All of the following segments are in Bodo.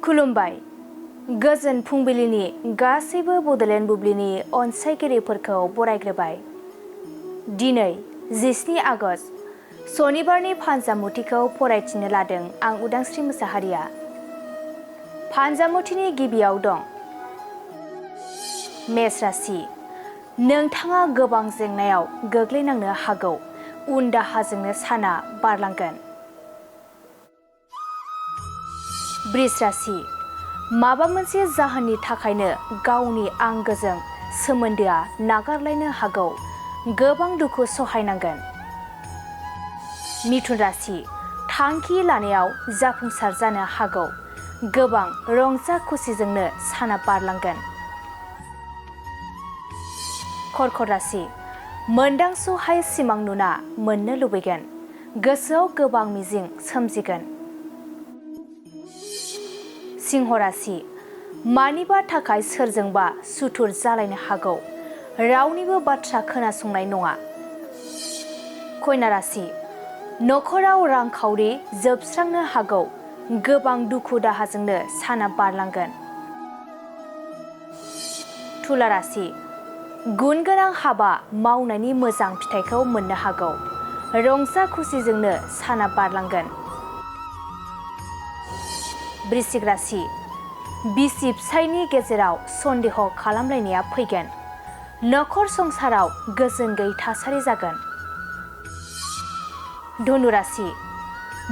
खुलुमबाय। गोजोन फुंबिलिनि गासैबो बड'लेण्ड बुब्लिनि अनसायगिरिफोरखौ बरायग्रोबाय। दिनै 17 आगस्ट सनिबारनि फानजामुथिखौ फरायथिनो लादों आं उदांस्रि मोसाहारिया। फानजामुथिनि गिबियाव दं मेष राशि। नोंथाङा गोबां जेंनायाव गोग्लैनांनो हागौ। उन दाहाजोंनो साना बारलांगोन। बृष राशि। माबा मोनसे जाहोननि थाखायनो गावनि आंगोजों सोमोन्दोआ नागारलायनो हागौ। गोबां दुखु सहायनांगोन। मिथुन राशि। थांखि लानायाव जाफुंसार जानो हागौ। गोबां रंजा खुसिजोंनो साना बारलांगोन। कर्कट राशि। मोनदांस'हायै सिमां नुना मोननो लुबैगोन। गोसोआव गोबां मिजिं सोमजिगोन। सिंह राशि। मानिबा थाखाय सोरजोंबा सुथुर जालायनो हागौ। रावनिबो बाथ्रा खोनासंनाय नङा। कन्या राशि। नखराव रांखावरि जोबस्रांनो हागौ। गोबां दुखु दाहाजोंनो साना बारलांगोन। तुला राशि। गुन गोनां हाबा मावनायनि मोजां फिथाइखौ मोननो हागौ। रंजा खुसिजोंनो साना बारलांगोन। वृश्चिक राशि। बिसि फिसायनि गेजेराव सन्देह खालामलायनाया फैगोन। नखर संसाराव गोजोन गैयै थासारि जागोन। धनु राशि।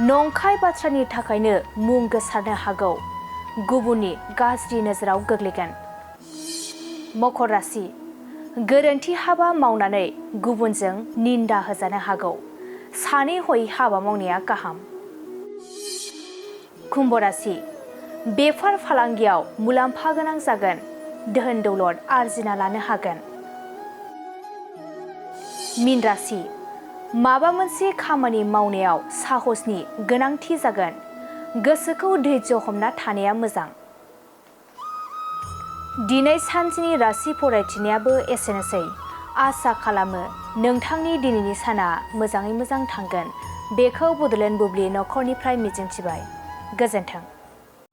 नंखाय बाथ्रानि थाखायनो मुं गोसारनो हागौ। गुबुननि गाज्रि नोजोराव गोग्लैगोन। मकर राशि। गोरोन्थि हाबा मावनानै गुबुनजों निन्दा होजानो हागौ। सानै हयै हाबा मावनाया गाहाम। कुम्भ राशि। बेफार फालांगियाव मुलाम्फा गोनां जागोन। धोन दौलत आरजिना लानो हागोन। मीन राशि। माबा मोनसे खामानि मावनायाव साहसनि गोनांथि जागोन। गोसोखौ धैर्य हमना थानाया मोजां। दिनै सानसेनि राशि फरायथिनायाबो एसेनोसै। आसा खालामो नोंथांनि दिनैनि साना मोजाङै मोजां थांगोन। बेखौ बड'लेण्ड बुब्लि नखरनिफ्राय मिजिंथिबाय। गोजोन्थों।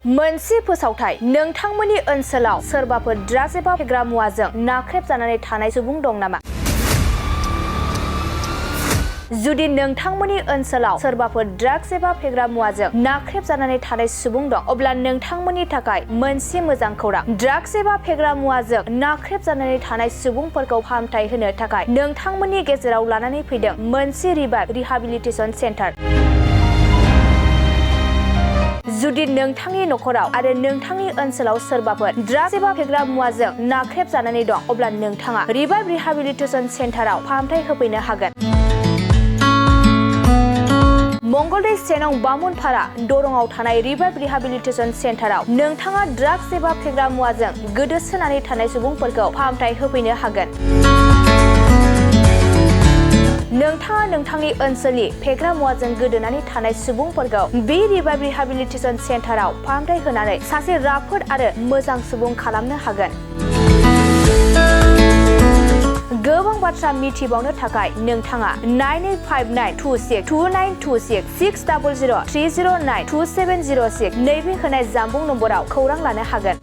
मोनसे फोसावथाय। नोंथांमोननि ओनसोलाव सोरबाफोर ड्राग्स एबा फेग्रा मुवाजों नाख्रेबजानानै थानाय सुबुं दं नामा? जुदि नोंथांमोननि ओनसोलाव सोरबाफोर ड्राग्स एबा फेग्रा मुवाजों नाख्रेबजानानै थानाय सुबुं दं, अब्ला नोंथांमोननि थाखाय मोनसे मोजां खौरां। ड्राग्स एबा फेग्रा मुवाजों नाख्रेबजानानै थानाय सुबुंफोरखौ फाहामथाय होनो थाखाय नोंथांमोननि गेजेराव लानानै फैदों मोनसे रिभाइभ रिहाबिलिटेसन सेन्टार। जुदि नोंथांनि नखराव आरो नोंथांनि ओनसोलाव सोरबाफोर ड्राग्स एबा फेग्रा मुवाजों नाख्रेबजानानै दं, अब्ला नोंथाङा रिभाइभ रिहाबिलिटेसन सेन्टाराव फाहामथाय होफैनो हागोन। मंगलदै 1 नं बामुनपारा दरंआव थानाय रिभाइभ रिहाबिलिटेसन सेन्टाराव नोंथाङा ड्राग्स एबा फेग्रा मुवाजों गोदोसोनानै थानाय सुबुंफोरखौ फाहामथाय होफैनो हागोन। नोंथाङा नोंथांनि ओनसोलनि फेग्रा मुवाजों गोदोनानै थानाय सुबुंफोरखौ बे रिभाइभ रिहाबिलिटेसन सेन्टाराव फाहामथाय होनानै सासे राफोद आरो मोजां सुबुं खालामनो हागोन। गोबां बाथ्रा मिथिबावनो थाखाय नोंथाङा 9859262926 60030927006 नैबे होनाय जानबुं नम्बराव खौरां लानो हागोन।